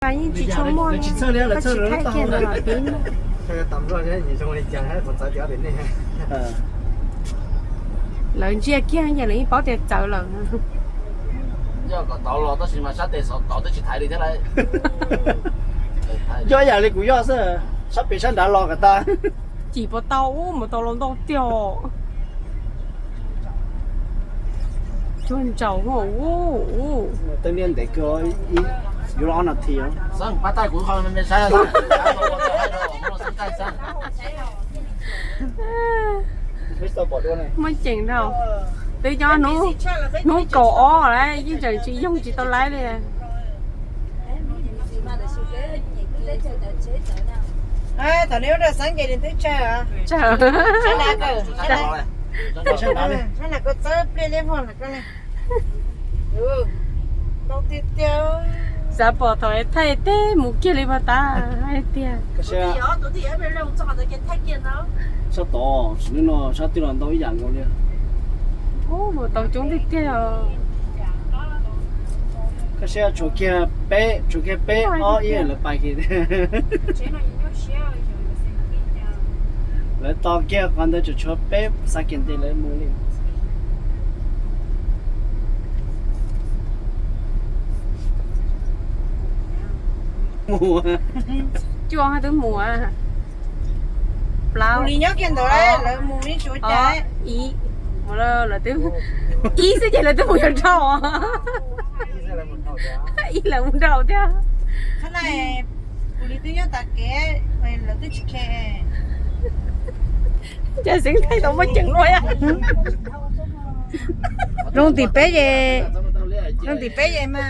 Yeej tsis tshua muaj, tsis thaij kiag ntawd los pib. Lawv ntsia kiag ces lawv yeej paub tias txawv lawm. Yog kom tod los tab sis mas sab tes xov tod twb tsis thaiv li thiab lauj. Yog yam li kuv yog xwb, sab pem sab nrad los kom tag. Cim puas tau, ub, mus tau los ntau tiag. Cuag ntsaum. Tej niag ntev kawg, yuav los ob nas this. Muaj ceem dhau. Twb cov hnub kaum ob lawm yeej tseem tsis yoog tsis tau laiv li. Thaum neb ua rau xeeb ces nws twb tsawg, tsawg, tsawg na koj txawb pliaj liab vog na koj ne. Ntau tiag tiag. Xav pom thaum thaij teb mus kiag li puas tas hais tiag. Sab tod sim neej no sab twg los ntau ib yam nkaus li. Ub, mus tau coob tiag tiag os. Koj saib tshuav kiag peb, tshuav kiag peb ob ib lawv pais kiag. Lawv tos kiag qhov ntawd tseem tshuav peb xav kiag ntes lawv mus li. Mus. Cuaj twb mus. Plaub. Nyob kiag ntawd lawv mus ib suav cas. Ib, lawv twb, ib xwb ces lawv twb mus yuav dhau. Ib lawv mus dhau thiab. Qhov no kuv li twb nyob tas kev, lawv twb tsis khe. Cas xeeb thaij tau muaj ceem luaj. Zoo tim peb es, zoo tim peb es mas.